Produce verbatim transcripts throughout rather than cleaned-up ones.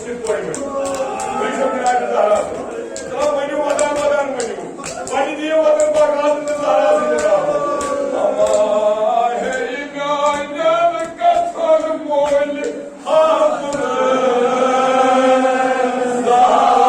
کِتھ پٲٹھۍ ؤنِو؟ تُہۍ چھِو بِناے تہٕ زہرا سۭتۍ۔ جناب، ؤنِو، ودان، ودان ؤنِو۔ وۄنۍ دِیِو ودان، پکان تہٕ زہرا سۭتۍ جناب۔ اما ہے میانٮ۪ن کتھن مٲلۍ حافظ زہرا۔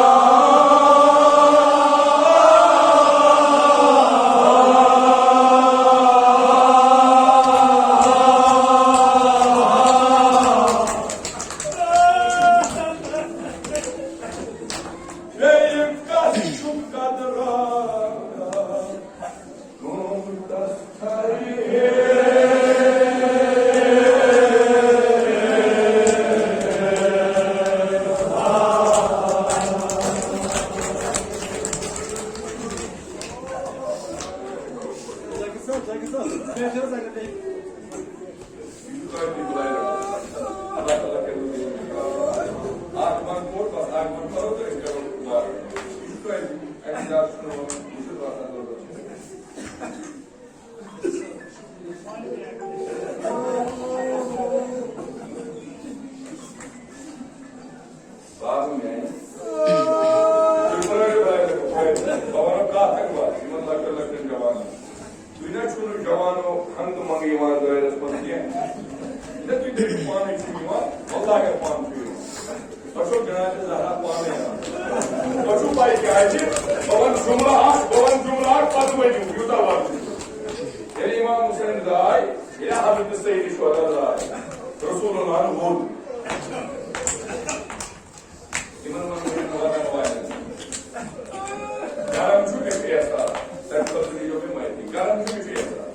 بیٚیہِ کَس چھُ قدرا قۭمتَس ٹھرِ۔ یہِ چھُ تۄہہِ تہِ بُلایہِ رَٹُن۔ اللہ تعالیٰ کَرِ وۄنۍ یہِ آگمن کوٚر، بس آگمن کَرو تہٕ أسۍ کَرو دُعا۔ یہِ چھُ تۄہہِ تہِ، اَسہِ زیادٕ چھُنہٕ وَنُن، یہِ چھُ آسان ضروٗرت۔ بابہٕ میٛانہِ۔ تُہۍ پرٛٲرِو، پرٛٲرِو، پرٛٲرِو۔ بہٕ وَنہٕ کَتھ اَکھ وَتھ یِمَن لۄکٹٮ۪ن لۄکٹٮ۪ن جوانَن۔ تُہۍ نہ چھُو نہٕ جوانو ہنٛگہٕ منٛگہٕ یِوان زٲہِرَس منٛز کینٛہہ۔ نہ تُہۍ دٔپِو پانَے چھُو یِوان، واللہ اگر پانہٕ چھُو یِوان۔ تۄہہِ چھو جناب زہرا پانَے اَنان۔ تۄہہِ چھو پَے کیٛازِ؟ بہٕ وَنہٕ جُملہٕ اَکھ، بہٕ وَنہٕ جُملہٕ اَکھ، پَتہٕ ؤنِو یوٗتاہ وَتھ چھُ۔ ییٚلہِ اِمام حُسین زاے، ییٚلہِ حضرت سید شہدا زاے، رسول اللہ ہن ووٚن، یِمن منٛز چھِ وَتَن والٮ۪ن۔ گرم چھُ مےٚ چھُ احساس، تَمہِ خٲطرٕ یِیو مےٚ معٲفی۔ گرم چھُ مےٚ چھُ احساس۔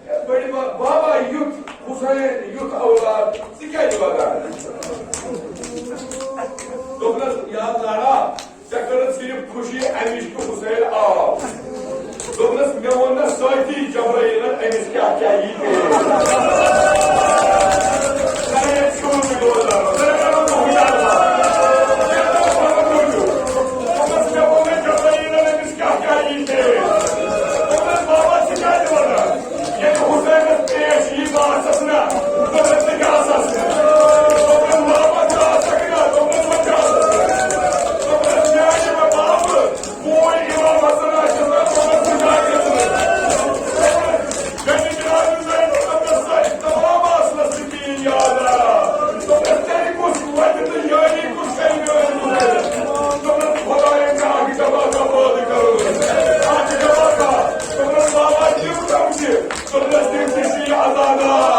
ہے بٔڈِ با-، بابا، یُتھ حُسین، یُتھ اولاد، ژٕ کیٛازِ وَدان؟ دوٚپنَس، یا زہرا، ژےٚ کٔرٕتھ صرف خوشی اَمِچ کہِ حُسین آو۔ دوٚپنَس، مےٚ ووٚن نہ سٲتی جبرائیلن أمِس کیٛاہ کیٛاہ یی پیش۔ نہ، ییٚتہِ چھُنہٕ تہِ روزان۔ نہ، نہ، نہ، نہ، نہ، نہ۔ دوٚپنَس، مےٚ ووٚن نہ جبرائیلن أمِس کیٛاہ کیٛاہ یی پیش۔ دوٚپنَس، بابا، ژٕ کیٛازِ وَنان؟ ییٚلہِ حُسینَس پیش یی، بہٕ آسَس نہ۔ دوٚپنَس، ژٕ کیٛاہ آسَس نہٕ؟ دوٚپنَس، بابا، ژٕ آسَکھ نہ۔ دوٚپنَس، وۄنۍ کیٛاہ آسَس نہٕ؟ دوٚپنَس، میٛانہِ مےٚ بابہٕ، بوے اِمام حسن آسہِ نہ، دوٚپنَس، بہٕ کیٛاہ گژھٕ نہٕ؟ دوٚپنَس، مےٚ تہِ جناب زین، دوٚپنَس، سۄ تمام آسنَس تہِ میٛٲنۍ یاد آ۔ دوٚپنَس، تیٚلہِ کُس وَتہِ تہٕ یٲری کُس کَرِ میٛٲنۍ بُزرگ؟ دوٚپنَس، خۄدایَن چھِ اَکھ جماعت پٲدٕ کٔرمٕژ۔ اَکھ جماعت۔ دوٚپنَس، بابا، تِم کَم چھِ؟ دوٚپنَس، تِم تہِ چھِ یہِ عزادار۔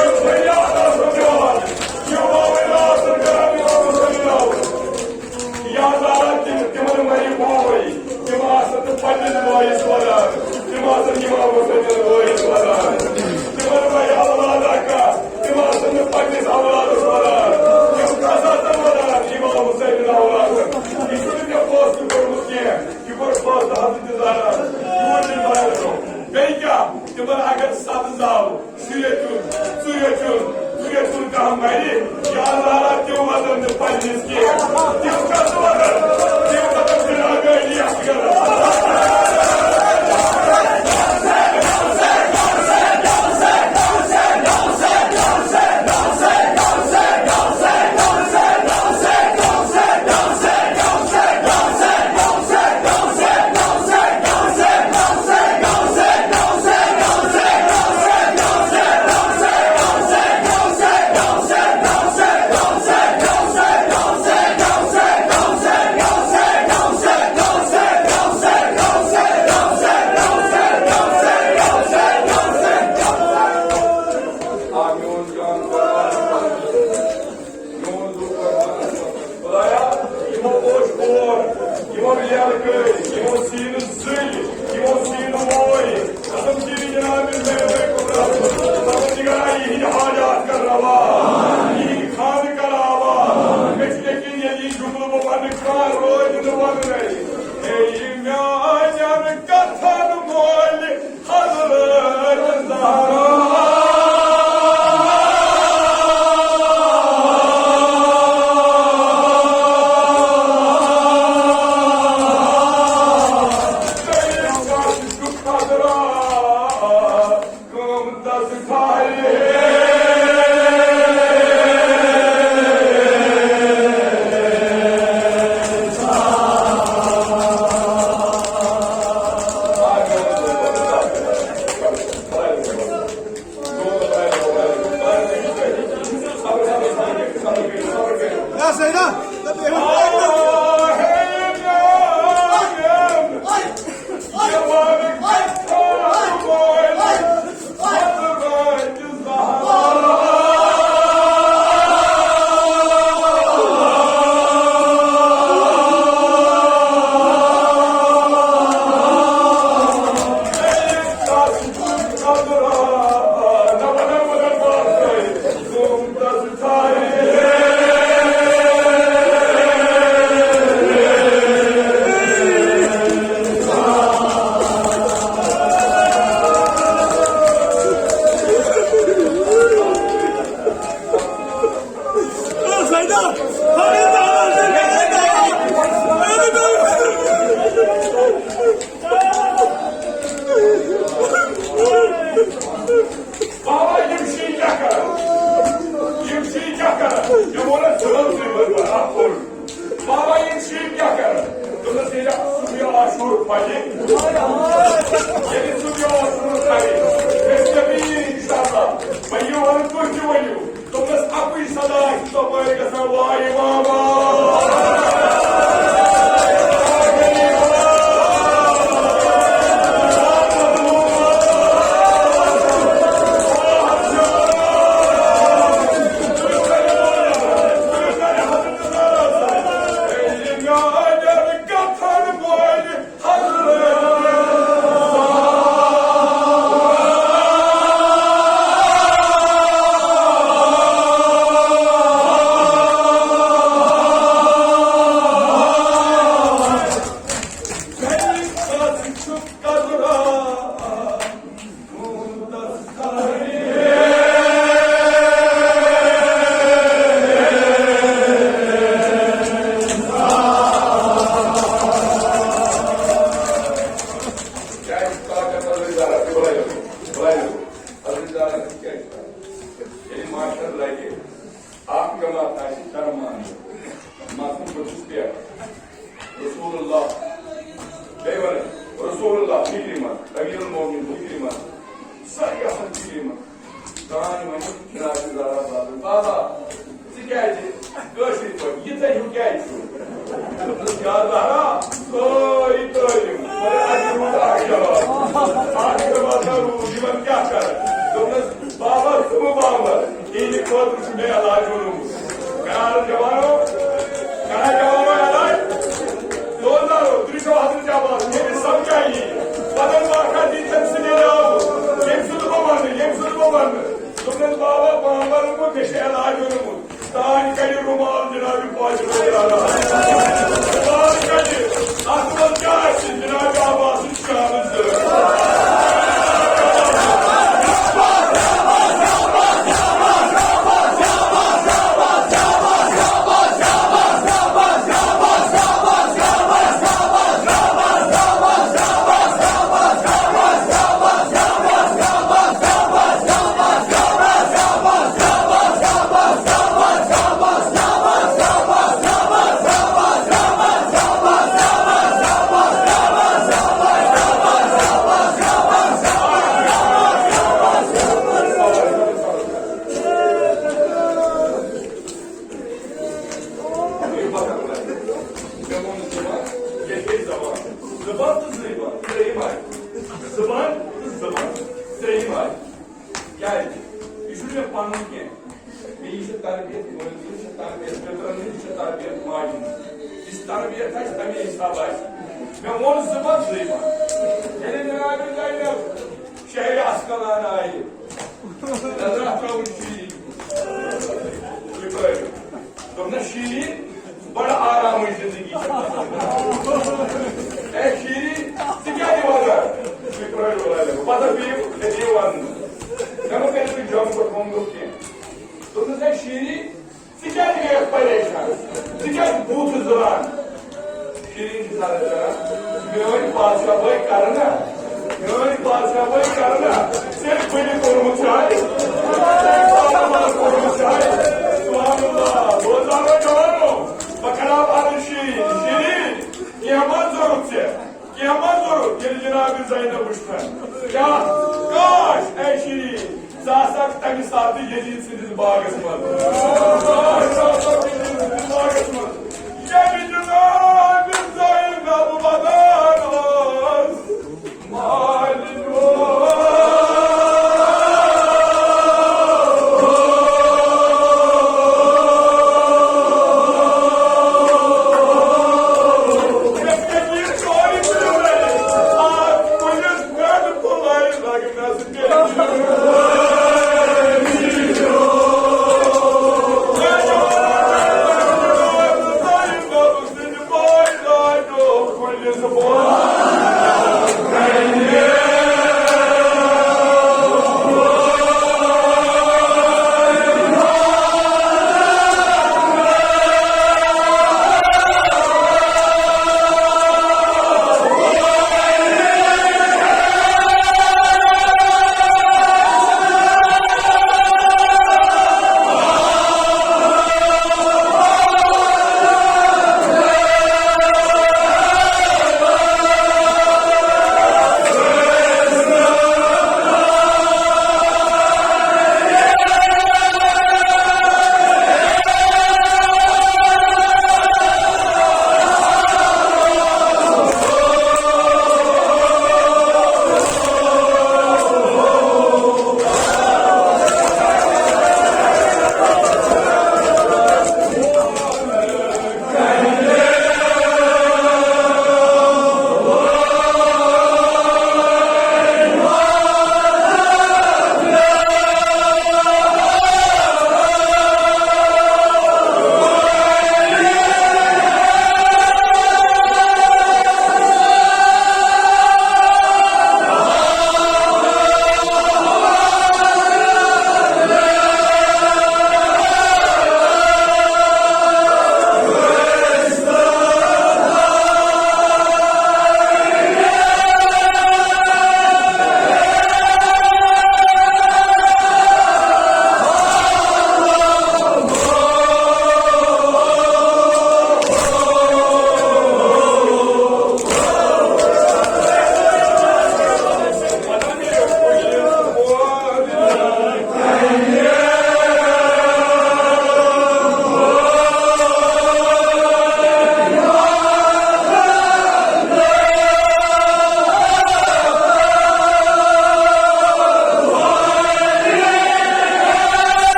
یِم واریاہ عزادار چھِ یِوان۔ یِم واریاہ عزادار چھِ یِوان۔ یا زارا تِم، تِمن مَرِ بوے، تِم آسن نہٕ پننِس بٲیِس وَنان، تِم آسن اِمام حُسینَس بٲیِس وَنان۔ تِمن مَرِ اولاد اکھ، تِم آسن نہٕ پننِس اولادَس وَنان، تِم کَس آسن وَنان اِمام حُسینَن اولادَن۔ یہِ چھُنہٕ مےٚ فٲصلہٕ کوٚرمُت کینٛہہ، یہِ کوٚر فٲصلہٕ حضرت زارا۔ یوٗر چھُنہٕ زارا۔ بیٚیہِ کیٛاہ؟ تِمن اگر سَتھ زاو، شُرۍ ہیٚتُن، ژُرۍ ہیٚتُن، ژُرۍ ہیٚتُن کانٛہہ مَرِ، یا زارا تِم وَدن نہٕ پننِس کینٛہہ۔ تِم کَس وَدن؟ تِم وَدن بِنا گٲلی اَصغرَس۔ بابا، یِم شیٖن کیٛاہ کران؟ یِم شیٖن کیٛاہ کران؟ یِمو نہٕ ژھٕنُن تُہۍ ؤرۍ ؤرۍ اکھ کوٚر۔ بابا، یِم شیٖن کیٛاہ کران؟ دوٚپنَس، ییٚلہِ صُبحِ عاشوٗر پَرِ، ییٚلہِ صُبحِ عاشوٗر پَرِ، أسۍ دَپہِ، اِنشاءاللہ، وۄنۍ یِیِو وَنُن، تُہۍ تہِ ؤنِو۔ دوٚپنَس، اَکُے صدا چھُ ژۄپٲرۍ گژھان، واے بابا۔ کیٛازِ چھُ طاقت حضرت زہرا؟ تُہۍ بُلٲیِو، بُلٲیِو۔ حضرت زہرا کیٛازِ چھُ؟ ییٚلہِ ماشٹر لگہِ، اکھ جماعت آسہِ شرمان، مثلاً بہٕ چھُس پٮ۪ٹھ۔ رسول اللہ، بیٚیہِ وَنان، رسول اللہ فِکرِ منٛز، امیر المومنین فِکرِ منٛز، سٲری آسان فِکرِ منٛز۔ دانۍ وَنہِ جناب زہرا بابا، بابا، ژٕ کیٛازِ کٲشِر پٲٹھۍ یِتھَے ہیوٗ کیٛازِ چھُ؟ دوٚپنَس، یا زہرا، سٲری تعلیٖم، مگر اَتہِ روٗد اَکھ جواب۔ اَکھ جواب ہا روٗد، یِمَن کیٛاہ کَرٕ؟ دوٚپنَس، بابا، ژٕ مہٕ بامبر، تِہِنٛدِ خٲطرٕ چھُ مےٚ علاج اوٚنمُت۔ کَران جوانو، کَران جوانو علاج۔ دوستانو، تُہۍ چھِو حضرت عباس، ییٚمِس سمجھا یی، پَتہٕ واقعہ دی تٔمۍ سٕنٛدِ ناوٕ، ییٚمہِ سُنٛد بہٕ وَنہٕ، ییٚمہِ سُنٛد بہٕ وَنہٕ۔ دوٚپنَس، بابا، بامبرن گوٚو، مےٚ چھُ علاج اوٚنمُت۔ تانۍ کَرِ رومال جناب فاضل علی اعلیٰ۔ رومال کَرِ۔ اَتھ منٛز کیٛاہ آسہِ جناب عباسٕچ شانہٕ زٕ؟ مےٚ ووٚن زبان، ییٚتہِ گٔے زبان۔ زبان تہٕ زٕے بان، ترٛیٚیِم آیہِ۔ زبان تہٕ زبان، ترٛیٚیِم آیہِ۔ کیٛازِ؟ یہِ چھُنہٕ مےٚ پَنُن کینٛہہ۔ مےٚ یہِ چھِ تربیت مٲلۍ سٕنٛز، یہِ چھِ تربیت پِترَن ہٕنٛز، یہِ چھِ تربیت ماجہِ ہٕنٛز۔ یُس تربیت آسہِ، تَمے حساب آسہِ۔ مےٚ ووٚن زٕ پَتہٕ زٕے پَتہٕ۔ ییٚلہِ جناب زینب شہرِ عسقلان آیہِ، نظرا ترٛٲوٕن شیٖرِن۔ یہِ پٲٹھۍ۔ دوٚپنَس، شیٖرِن، بڑٕ آرامٕچ زندگی چھِ۔ اے شیٖرِن، ژٕ کیٛازِ وَدان؟ یہِ پٲٹھۍ وَدان۔ پَتہٕ پیٚیہِ أتی وَننہٕ۔ مےٚ مہ کٔرِو تُہۍ جم پٮ۪ٹھ ہوم ؤرک کینٛہہ۔ دوٚپنَس، اے شیٖرِن، ژٕ کیٛازِ گٔیَکھ پریشان؟ ژٕ کیٛازِ بوٗتھٕ زُلان؟ شیٖرِن چھِ سَر کران، میٛٲنۍ بادشاہ بٲے کَرٕ نا، میٛٲنۍ بادشاہ بٲے کَرٕ نا، ژےٚ بٕنہِ کوٚرمُت چھُ آز تَمہِ ساتہٕ یزید سٕنٛدِس باغس منٛز۔ یزید سٕنٛدِس باغس منٛز۔ ییٚمہِ جنابِ زینب ودان ٲس۔ مالِک۔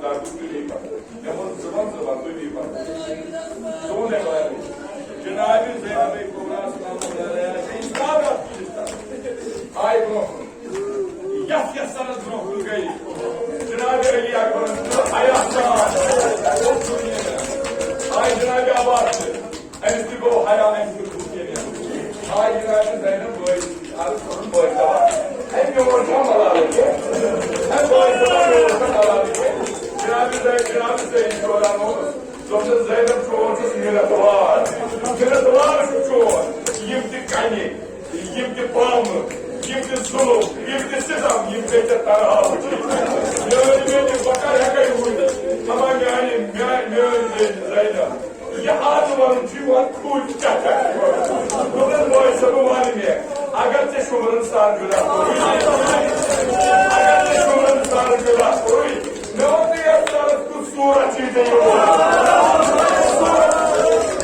دردُک تُہۍ پَتہٕ۔ مےٚ ووٚن، ژٕ وَن، ژٕ وَن، تُہۍ پَتہٕ۔ سون عبادت۔ جناب زینب کبریٰ سلام اللہ علیہا چھِ اِسلام راتھ کِس تَتھ۔ آے برونٛہہ کُن۔ یَتھ یَتھ سَرَس برونٛہہ کُن گٔے۔ جناب علی اکبرَن دیُت حیا سان۔ آے جناب عباس تہِ۔ أمِس تہِ گوٚو حیا، أمِس تہِ گوٚو کینٛہہ۔ آے جناب زینب بٲے، عرض کوٚرُن بٲے صٲبَس۔ ہے، میون چھا ملالہٕ کینٛہہ؟ ہے، بٲے صٲبَس، میون چھا ملالہٕ کینٛہہ؟ جناب زینب، جناب زینب چھُ وَنان اوس۔ دوٚپُن، زینب چون چھُس مِنت وار۔ مِنت وار چھُ چون۔ یِم تہِ کَنہِ، یِم تہِ پامہٕ، یِم تہِ ظُلُم، یِم تہِ سِتَم، یِم گٔے ژےٚ تَنہا وٕچھِتھ۔ میٛٲنۍ بیٚنہِ، بہٕ کَر ہٮ۪کَے وٕنِتھ؟ اَما میٛانہِ، میٛا-، میٛٲنۍ بیٚنہِ زینب۔ یہِ آز وَنُن چھُ یِوان کھوٗژ چَکَر۔ دوٚپُن، بٲے صٲب، وَن مےٚ، اگر ژےٚ شُمرَن سان جُدا کوٚرُے، اگر ژےٚ شُمرَن سان جُدا کوٚرُے، مےٚ ووٚن، ژٕ یَتھ سَرَس کُس صوٗرت چھُے ژےٚ یِوان؟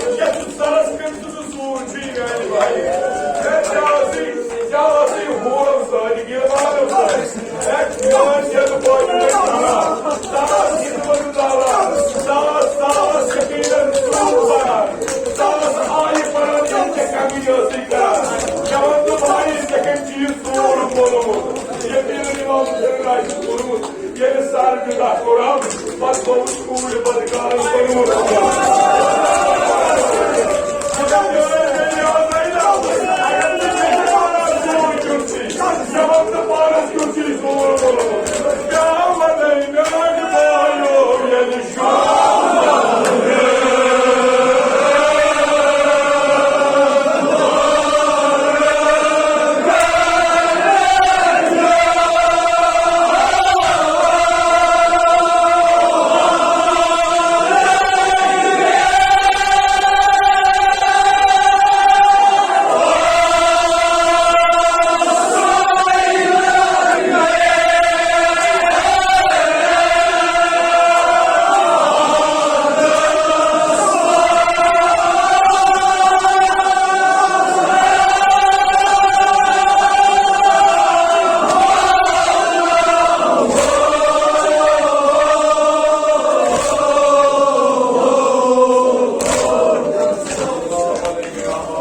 یَتھ سَرَس کٔمۍ سُنٛد صوٗر چھُے میٛانہِ بھایہِ؟ ہے، کیٛاہ ٲسٕے، کیٛاہ ٲسٕے حورو سۭتۍ، غلمانو سۭتۍ؟ ہے، میٛٲنۍ دِل پٲٹھۍ مےٚ کھَنا۔ ساس خدمت زالان، ساس، ساس یقیٖنَن ژوٗر بَران، ساس آیہِ پَران، ییٚلہِ ژےٚ کَمی ٲسٕے کَران۔ مےٚ وَن تہٕ بھایہِ، ژےٚ کٔمۍ چیٖز ژوٗر کوٚرمُت؟ یقیٖنَن اِمام حُسین آسہِ کوٚرمُت۔ ییٚلہِ سر جُدا کوٚرُم، پتہٕ گوٚوُس کوٗرِ بدکارن کوٚرمُت۔